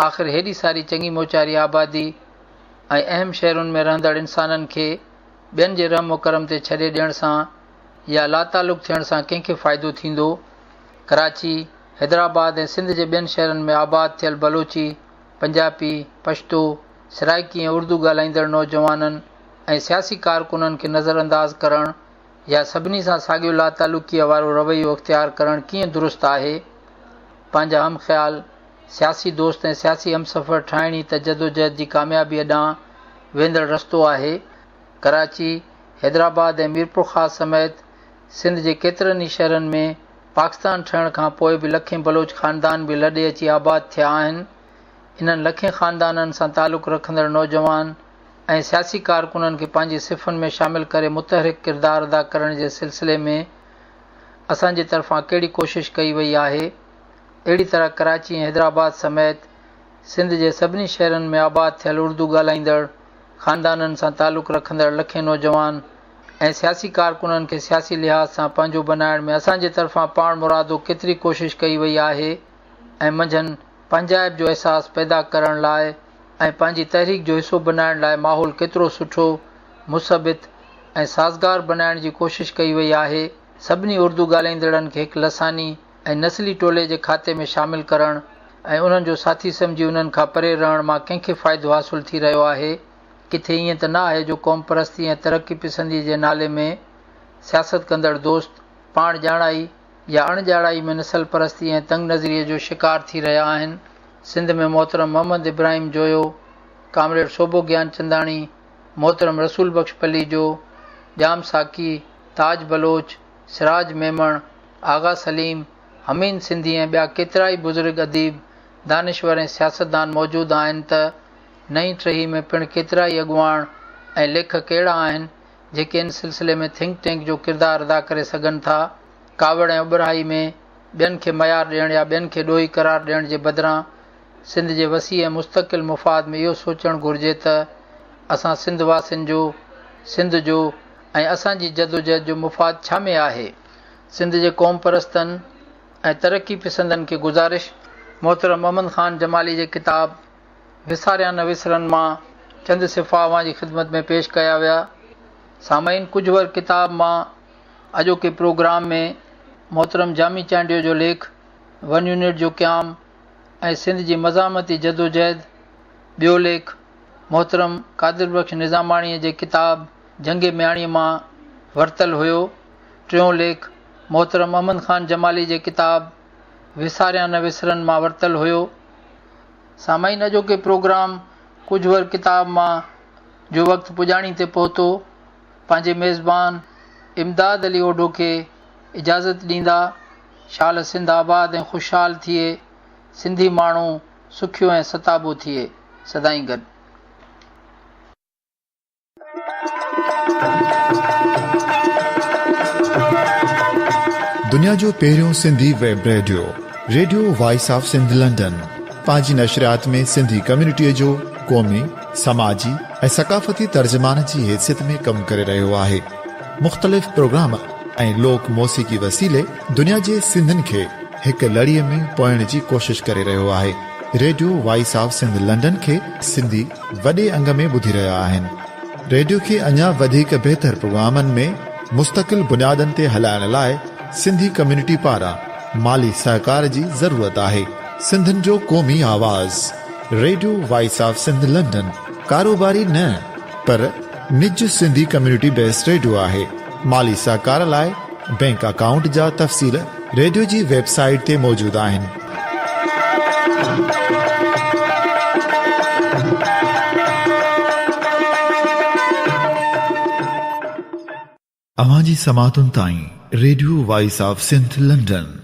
آخر هيڏي ساري چڱي موچاري آبادي ۽ اهم شهرن ۾ رهندڙ انسانن کي ٻين جي رحم و ڪرم تي ڇڏي ڏيڻ سان يا لاتعلق ٿيڻ سان ڪنهن کي فائدو ٿيندو؟ ڪراچي، حيدرآباد ۽ سنڌ جي ٻين شهرن ۾ آباد ٿيل بلوچي، پنجاپي، پشتو، سرائيڪي ۽ اردو ڳالهائيندڙ نوجوانن ۽ سياسي ڪارڪنن کي نظرانداز ڪرڻ يا سڀني سان ساڳيو لاتعلقيء وارو رويو اختيار ڪرڻ ڪيئن درست آهي؟ پنهنجا هم خيال، سياسي دوست ۽ سياسي همسفر ٺاهڻ ئي ته جدوجهد جي ڪاميابيء ڏانهن ويندڙ رستو آهي. ڪراچي، حيدرآباد ۽ ميرپورخاص سميت سنڌ جي ڪيترن ئي شهرن ۾ پاڪستان ٺهڻ کان پوء به لکين بلوچ خاندان به لڏي اچي آباد ٿيا آهن. انهن لکين خاندانن سان تعلق رکندڙ نوجوان ۽ سياسي ڪارڪنن کي پنهنجي صفن ۾ شامل ڪري متحرڪ ڪردار ادا ڪرڻ جي سلسلي ۾ اسان جي طرفان ڪهڙي ڪوشش ڪئي وئي آهي؟ اهڙي طرح ڪراچي ۽ حيدرآباد سميت سنڌ جي سڀني شهرن ۾ آباد ٿيل اردو ڳالهائيندڙ خاندانن سان تعلق رکندڙ لکين نوجوان ۽ سياسي ڪارڪنن کي سياسي لحاظ سان پنهنجو بنائڻ ۾ اسان جي طرفان پاڻمرادو ڪيتري ڪوشش ڪئي وئي آهي ۽ منجهن پنهنجائپ جو احساس پيدا ڪرڻ لاء ۽ پنهنجي تحريڪ جو حصو بنائڻ لاء ماحول ڪيترو سٺو، مثبت ۽ سازگار بنائڻ جي ڪوشش ڪئي وئي آهي. سڀني اردو ڳالهائيندڙن کي هڪ لساني ۽ نسلي ٽولي جي کاتي ۾ شامل ڪرڻ ۽ انهن جو ساٿي سمجهي انهن کان پري رهڻ مان ڪنهن کي فائدو حاصل ٿي رهيو آهي؟ ڪٿي ائين ته نه آهي جو قومپرستي ۽ ترقي پسندي جي نالي ۾ سياست ڪندڙ دوست پاڻ ڄاڻائي يا اڻ ڄاڻائي ۾ نسل پرستي ۽ تنگ نظريء جو شڪار ٿي رهيا آهن. سنڌ ۾ محترم محمد ابراهيم جويو، ڪامريڊ سوڀو گيانچنداڻي، محترم رسول بخش پليجو، ڄام ساقي، تاج بلوچ، سراج ميمڻ، آغا سليم، حميد سنڌي ۽ ٻيا ڪيترائي بزرگ اديب، دانشور ۽ سياستدان موجود آهن ته نئين ٽهي ۾ پڻ ڪيترائي اڳواڻ ۽ ليکڪ اهڙا آهن جيڪي ان سلسلي ۾ ٿنڪ ٽينڪ جو ڪردار ادا ڪري سگهن ٿا. ڪاوڙ ۽ اٻهرائي ۾ ٻين کي ميار ڏيڻ يا ٻين کي ڏوهي قرار ڏيڻ جي بدران سنڌ جي وسيع ۽ مستقل مفاد ۾ اهو سوچڻ گهرجي ته اسان سنڌ واسين جو، سنڌ جو ۽ اسان جي جدوجهد جو مفاد ڇا ۾ آهي؟ سنڌ جي قومپرستن ۽ ترقي پسندن کي گذارش. محترم محمد خان جمالي جي ڪتاب وساريان نه وسرن مان چند صفحا اوهان جي خدمت ۾ پيش ڪيا ويا. سامعين ڪجهه ور ڪتاب مان اڄوڪي پروگرام ۾ محترم جامي چانڊيو جو ليک ون يونٽ جو قيام ۽ سنڌ جي مزاحمتي جدوجهد، ٻيو ليک محترم قادر بخش نظاماڻيء جي ڪتاب جنگ مياڻيء مان ورتل هيو، ٽيون ليک محترم احمد خان جمالي جي ڪتاب وساريان نه وسرن مان ورتل هيو. سامعين اڄوڪي پروگرام ڪجهه ور ڪتاب مان جو وقت پڄاڻي تي پهتو. پنهنجي ميزبان امداد علي اوڍو کي اجازت ڏيندا. شال سنڌ آباد ۽ خوشحال ٿئي، سنڌي ماڻهو سکيو ۽ ستابو ٿئي. سدائين گڏ. دنيا جو پهريون Sindhi web radio, radio voice of Sindh London, پنهنجي نشريات ۾ سنڌي ڪميونٽيء جو قومي، سماجي ۽ ثقافتي ترجمان جي حيثيت ۾ ڪم ڪري رهيو آهي. مختلف پروگرام ۽ لوڪ موسيقي وسيلي دنيا جي سنڌين کي هڪ لڙيء ۾ پوئڻ جي ڪوشش ڪري رهيو آهي. Radio voice of Sindh London کي سنڌي وڏي انگ ۾ ٻڌي رهيا آهن. ريڊيو کي اڃا وڌيڪ بهتر پروگرامن ۾ مستقل بنيادن تي هلائڻ لاء سنڌي ڪميونٽي پاران مالي سهڪار جي ضرورت آهي. سنڌين جو قومي آواز radio voice of Sindh London ڪاروباري نه پر نج سنڌي ڪميونٽي بيسڊ ريڊيو آهي. مالي سهڪار لاء بينڪ اڪائونٽ جا تفصيل ريڊيو جي ويب سائيٽ تي موجود آهن. اوهان جي سماعتن تائين radio voice of Sindh London.